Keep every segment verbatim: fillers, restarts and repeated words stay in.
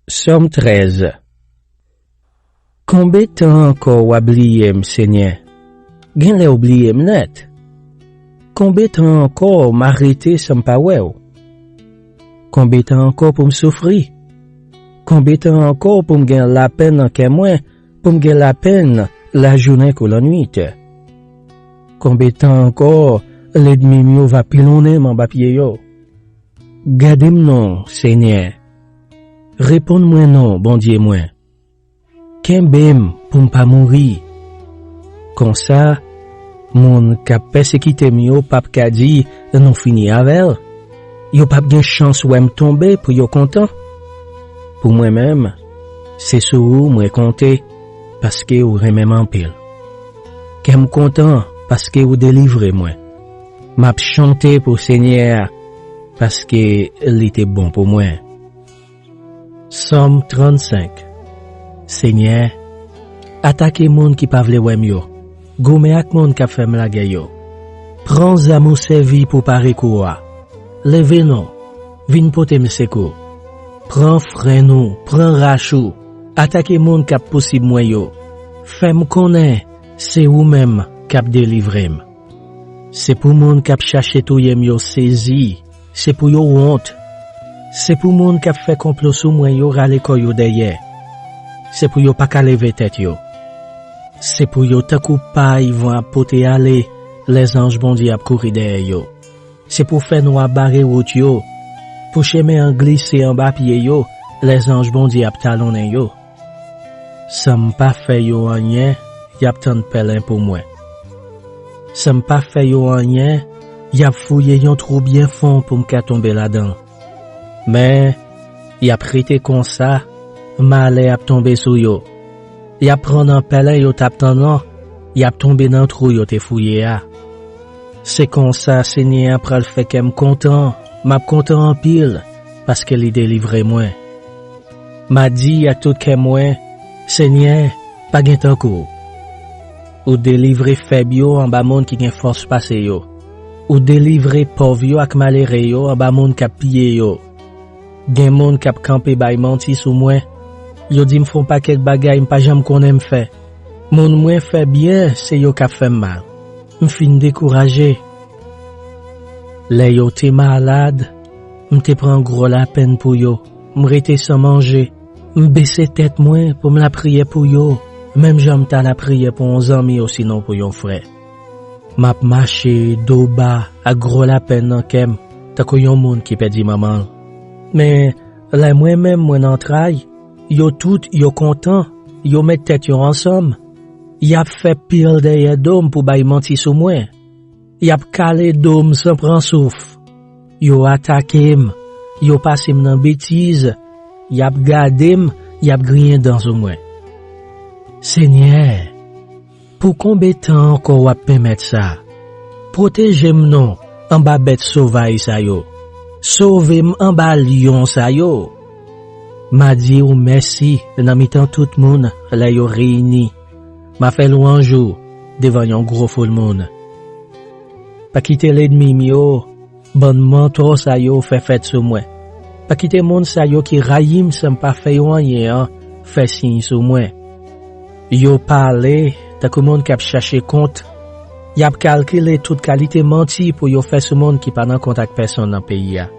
Sòm trèz. Konbe tan ankò w ap bliye m, Senyè? Genlè w bliye m nèt. Konbe tan ankò m a rete san m pa wè w? Konbe tan ankò pou m soufri? Konbe tan ankò pou m gen lapenn nan kè mwen, pou m gen lapenn lajounen kou lannuit? Konbe tan ankò lènmi m yo va pilonnen m anba pye yo? Gade m non, Senyè. Reponn mwen non, Bondye mwen. Kenbe m pou m pa mouri. Konsa, moun k ap pèsekite m yo p ap ka di, "Nou fini avè l." Yo p ap gen chans wè m tonbe pou yo kontan. Pou mwen menm, se sou ou mwen konte, paske ou renmen m anpil. Kè m kontan, paske ou delivre mwen. M ap chante pou Senyè a, paske li te bon pou mwen. Sòm trannsenk. Senyè, atake moun ki pa vle wè m yo, goumen ak moun k ap fè m lagè yo. Pran zam ou sèvi pou pare kou a. Leve non, vin pote m sekou. Pran frenn ou, pran rach ou, atake moun k ap pousib mwen yo. Fè m konnen se ou menm k ap delivre m. Se pou moun k ap chache touye m yo sezi, se pou yo wont. Se pou moun k ap fè konplo sou mwen yo rale kò yo dèyè. Se pou yo pa ka leve tèt yo. Se pou yo tankou pay van ap pote ale, lè zanj Bondye ap kouri dèyè yo. Se pou fènwa bare wout yo, pou chemen an glise anba pye yo, lè zanj Bondye ap talonnen yo. San m pa fè yo anyen, y ap tann pèlen pou mwen. San m pa fè yo anyen, y ap fouye yon twou byen fon pou m ka tonbe ladan l. Men, y ap rete konsa, malè ap tonbe sou yo. Y ap pran nan pèlen yo t ap tann lan, y ap tonbe nan twou yo te fouye a. Se konsa Senyè a pral fè kè m kontan, m ap kontan anpil, paske li delivre mwen. M a di ak tout kè mwen, "Senyè, pa gen tankou w." Ou delivre fèb yo anba moun ki gen fòs pase yo. Ou delivre pòv yo ak malere yo anba moun k ap piye yo. Gen moun k ap kanpe bay manti sou mwen. Yo di m fè yon pakèt bagay m pa janm konnen m fè. Moun mwen fè byen, se yo k ap fè m mal. M fin dekouraje. Lè yo te malad, m te pran gwo lapenn pou yo. M rete san manje. M bese tèt mwen pou m lapriyè pou yo, menm jan m ta lapriyè pou yon zanmi osinon pou yon frè. M ap mache do ba ak gwo lapenn nan kè m, tankou yon moun ki pèdi manman l. Men, lè mwen menm mwen nan tray, yo tout yo kontan, yo met tèt yo ansanm. Y ap fè pil dèyè do m pou bay manti sou mwen. Y ap kale do m san pran souf. Yo atake m, yo pase m nan betiz, y ap gade m, y ap griyen dan sou mwen. Senyè, pou konbe tan ankò w ap pèmèt sa? Pwoteje m non anba bèt sovaj sa yo. Sove m anba lyon sa yo. M a di w mèsi nan mitan tout moun lè yo reyini. M a fè lwanj ou devan yon gwo foul moun. Pa kite lènmi m yo, bann mantò sa yo fè fèt sou mwen. Pa kite moun sa yo ki rayi m san m pa fè yo anyen an fè siy sou mwen. Yo pale tankou moun k ap chache kont. Y ap kalkile tout kalite manti pou yo fè sou moun ki pa nan kont ak pèsonn nan peyi a.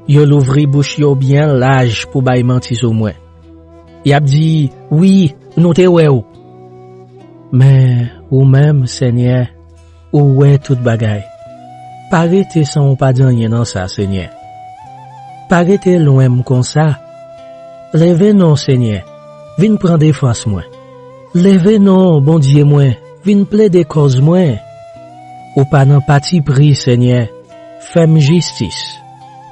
Yo louvri bouch yo byen laj pou bay manti sou mwen. Y ap di, "Wi, nou te wè w." Men, ou menm, Senyè, ou wè tout bagay. Pa rete san ou pa di anyen nan sa, Senyè. Pa rete lwen m konsa. Leve non, Senyè, vin pran defans mwen. Leve non, Bondye mwen, vin plede kòz mwen. Ou pa nan patipri, Senyè, fè m jistis.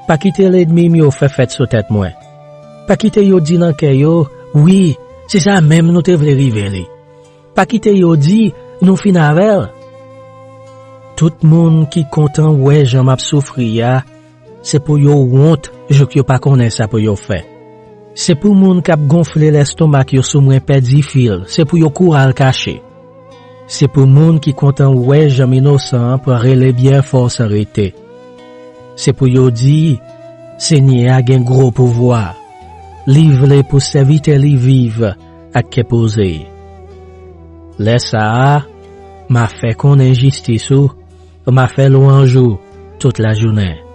Pa kite lènmi m yo fè fèt sou tèt mwen. Pa kite yo di nan kè yo, "Wi, se sa menm nou te vle rive li." Pa kite yo di, "Nou fin avè l." Tout moun ki kontan wè jan m ap soufri a, se pou yo wont jouk yo pa konnen sa pou yo fè. Se pou moun k ap gonfle lèstomak yo sou mwen pèdi fil, se pou yo kouri al kache. Se pou moun ki kontan wè jan m inosan an pran rele byen fò san rete. Se pou yo di, "Senyè a gen gwo pouvwa." li vle pou sèvitè li viv ak kè poze. Lè sa a, m a fè konnen jistis ou, m a fè lwanj ou tout lajounen.